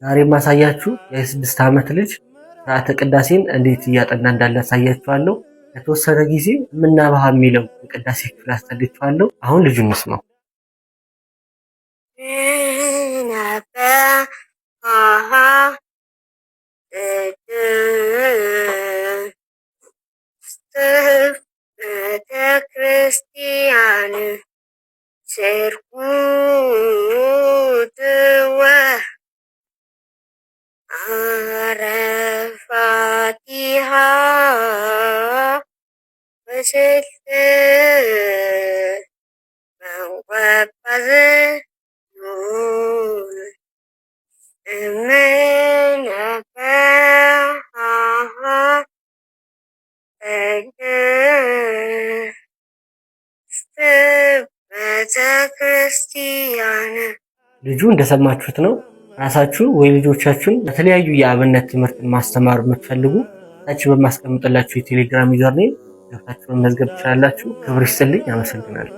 ዛሬ የማሳያችሁ የ6 ዓመት ልጅ ስርዓተ ቅዳሴን እንዴት እያጠና እንዳለ አሳያችኋለሁ። ለተወሰነ ጊዜ ምናባሃ የሚለው የቅዳሴ ክፍል አስጠልቼዋለሁ። አሁን ልጁን እንስማው። ቤተክርስቲያን ስርጉት ወአረፋቲሃ ወስልት መንቆጳዝ ቤተክርስቲያን። ልጁ እንደሰማችሁት ነው። ራሳችሁ ወይ ልጆቻችሁን በተለያዩ የአብነት ትምህርት ማስተማር የምትፈልጉ ታች በማስቀምጥላችሁ የቴሌግራም username ገብታችሁ መመዝገብ ትችላላችሁ። ክብር ይስጥልኝ። አመሰግናለሁ።